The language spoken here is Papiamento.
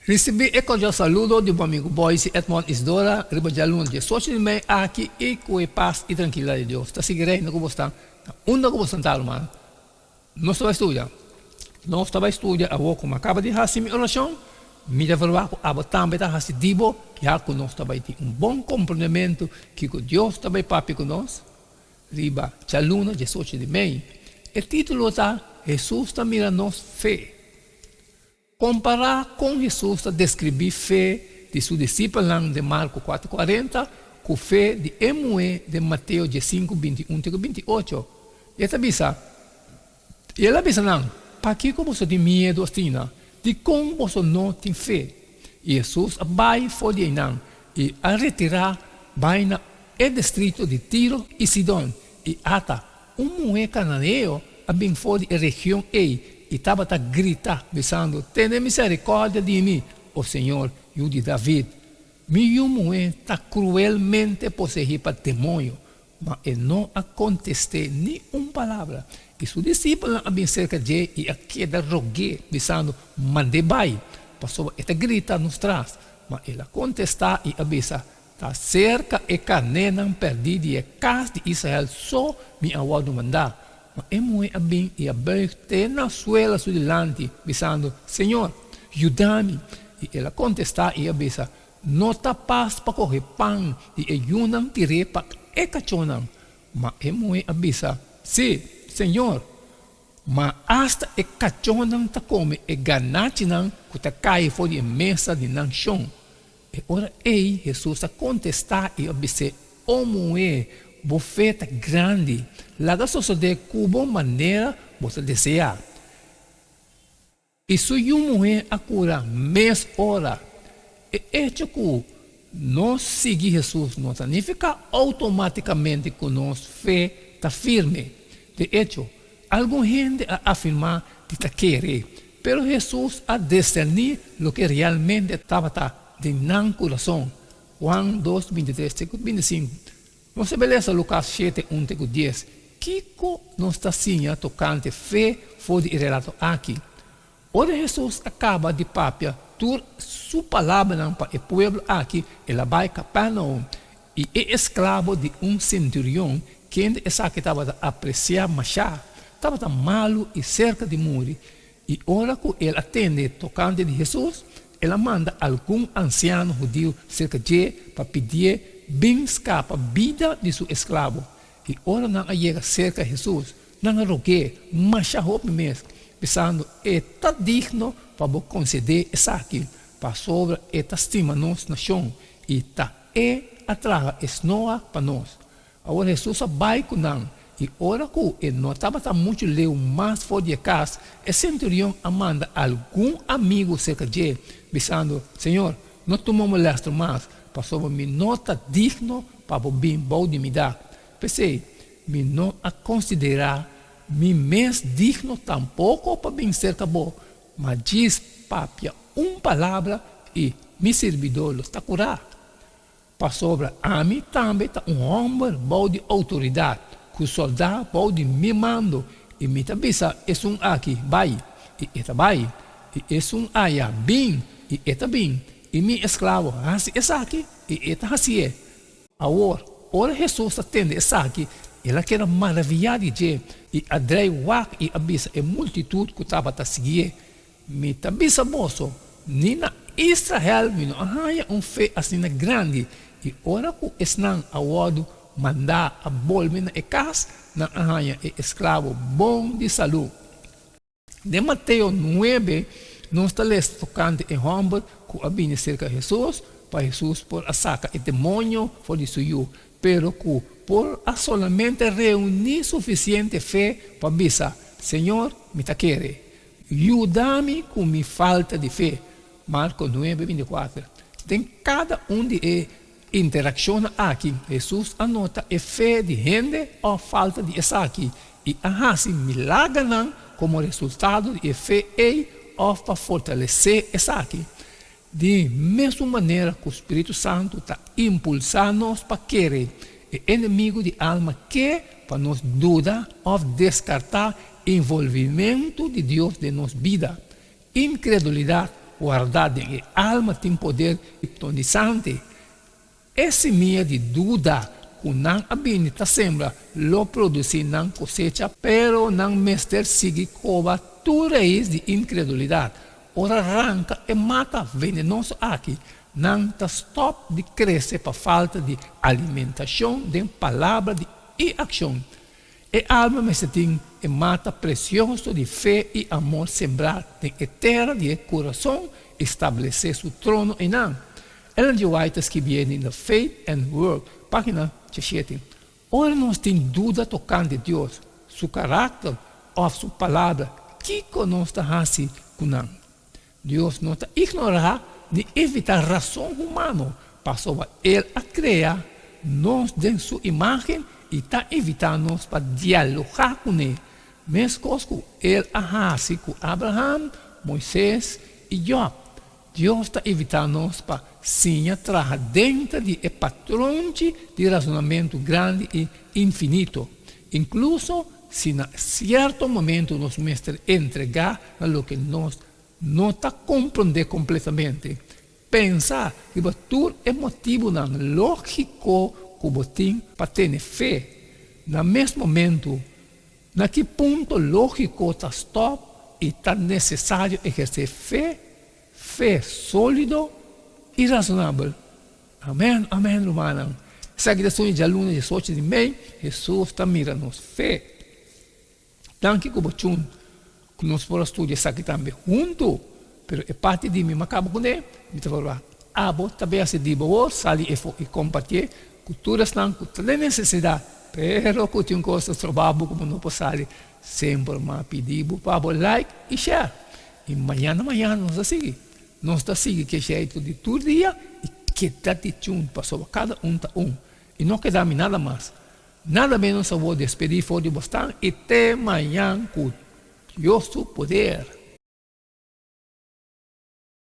Risibí e kordial saludo di bo amigu Boyce Edmond Isidora riba djaluna diesocho di mei aki i ku e pas i trankilidat di Dios ta sigui reina ku bo sta na unda ku bo sentá ruman. Nos ta bai studia. Nos ta bai studia awor ku mi a kaba di hasi mi orashon, mi ta verwagt ku abo tambe ta hasi di bo ya ku nos ta bai tin un bon komprondementu kiko Dios ta bai papia ku nos riba djaluna diesocho di mei. E título ta Hesus ta mira nos fe. Kompará kon Hesus ta deskribí fe di su disipelnan den Marko kuater kuarenta ku fe di e muhé den Mateo diesinku bintiun te ku bintiocho. E ta bisa, I el a bisa nan, Pakiko boso tin miedu asina? Dikon boso no tin fe? I Hesus a bai for di einan i a retirá bai na e distrito di Tiro i Sidon. I ata, Un muhé kananeo a bin for di e region ei i tabata grita, bisando, Tene miserikòrdia di mi, o Señor, Yu di David! Mi yu muhé ta kruelmente poseí pa demoño. Ma e no a kontest'é ni un palabra. I su disipelnan a bin serka dje i a keda rog'é, bisando, Mand'é bai, pasobra e ta grita nos tras. Ma el a kontestá i a bisa, Ta serka e karnénan pèrdí di e kas di Israel so mi a wòrdu mandá. Ma e muhé a bin i a bùig te na suela su dilanti, bisando, Señor, yuda mi! I el a kontestá i a bisa, No ta pas pa kohe pan di e yunan tir'é pa e kachónan. Ma e muhé a bisa, Sí, Señor, ma asta e kachónan ta kome e ganachinan ku ta kai for di e mesa di nan shon. E ora ei Hesus a kontestá i a bis'é, O muhé, bo fe ta grandi, laga sosodé ku bo manera bo ta deseá. I su yu muhé a kura mes ora. E echo ku nos sigui Hesus no ta nifiká outomátikamente ku nos fe ta firme. De echo, algun hende a afirmá di ta kere, Pero Hesus a discerní loke realmente tabata den nan kurason. Juan dos, bintitres te ku bintisinku. Nos ta belesa Lukas shete, un te ku dies. Kiko nos ta siña tokante fe for di e relato aki? Ora Hesus a kaba di papia tur su palabranan pa e pueblo aki, el a bai Kapernaum, i e esklabo di un senturion, kende esaki tabata apresiá mashá, tabata malu i serka di muri. I ora ku el a tende tokante di Hesus, el a manda algun ansiano hudiu serka dje pa pidié bin skapa bida di su esklabo. I ora nan a yega serka Hesus, nan a rog'é masha hopi mes, bisando, E ta digno pa bo konsedé esaki, pasobra e ta stima nos nashon i ta e a traha e snoa pa nos. Awor Hesus a bai ku nan, i ora ku e no tabata muchu leu mas for di e kas, e senturion a manda algun amigu serka dje, bisando, Señor, no tuma molèster mas, pasobra mi no ta digno pa bo bin bou di mi dak. P'esei, mi no a konsiderá mi mes digno tampoko pa bin serka bo, ma djis papia un palabra i mi sirbidó lo ta kurá. Pasobra ami tambe ta un hòmber bou di outoridat, ku sòldá bou di mi mando, i mi ta bisa esun aki, Bai, i e ta bai, i esun aya, Bin, i e ta bin, i mi esklabo, Hasi esaki, i e ta hasié. Awor, ora Hesus a tende esaki, el a keda maraviyá di dje, i a drei wak i a bisa e multitut ku tabata siguié, Mi ta bisa boso, ni na Israel mi no a haña un fe asina grandi. I ora ku esnan a wòrdu mandá a bolbe na e kas, nan a haña e esklabo bon di salú. Den Mateo nuebe nos ta lesa tokante e hòmber ku a bini serka Hesus pa Hesus por a saka e demoño for di su yu, pero ku por a solamente reuní sufisiente fe pa bisa, Señor, mi ta kere. Yuda mi ku mi falta di fe. Marko nuebe, bintikuater. Den kada un di e interakshonnan aki, Hesus a nota e fe di hende òf falta di esaki i a hasi milagernan komo resultado di e fe ei òf pa fortalesé esaki. Di mesun manera ku spiritu santu ta impulsá nos pa kere, e enemigu di alma ke pa nos duda òf deskartá involvimentu di Dios den nos bida. Inkredulidat. wardá den e alma tin poder hipnotisante. E simia di duda ku nan a bini ta sembra lo produsí nan kosecha, pero nan mester sigui koba tur rais di inkredulidat. Ora ranka e mata venenoso aki, nan ta stòp di krese pa falta di alimentashon den palabra di i akshon. E alma mester tin e mata presioso di fe i amor sembrá den e tera di e kurason i stablesé su trono einan. Ellen G. White ta skibié den The Faith and Work, página diesshete, Ora nos tin duda tokante Dios, Su karakter òf Su Palabra, kiko nos ta hasi ku nan? Dios no ta ignorá ni evitá rason humano, pasobra El a krea nos den Su imágen i ta invitá nos pa dialogá kuné, meskos ku El a hasi ku Abraham, Moisés i Jòb. Dios ta invitá nos pa siña traha denter di e patronchi di rasonamentu grandi i infinito, inkluso si na sierto momentu nos mester entregá na loke nos no ta komprondé kompletamente. Pensa riba tur e motibunan lógiko ku bo tin pa tene fe. Na mes momentu, Na ki punto lógiko ta stòp i ta nesesario ehersé fe, fe sólido i rasonabel? Amèn, amèn, rumannan. Esaki ta suña djaluna diesocho di mei, Hesus ta mira nos fe. Danki ku bo chun ku nos por a studia esaki tambe huntu, pero e parti di mi m'a kaba kuné, mi ta forma abo ta bay hasi di bo wor sali efo i kompartié ku tur esnan ku ta den nesesidat, pero ku tin un kos ta stroba bo ku bo no por sali, semper m'a pidi bo pa bo like i share. I mañana mañana nos ta sigui. Nos ta sigui ku e sheitu di tur dia i keda di chun pasobra kada un ta un i no keda mi nada mas. Nada menos awor despedí for di bosnan i te mañan ku Dios su poder.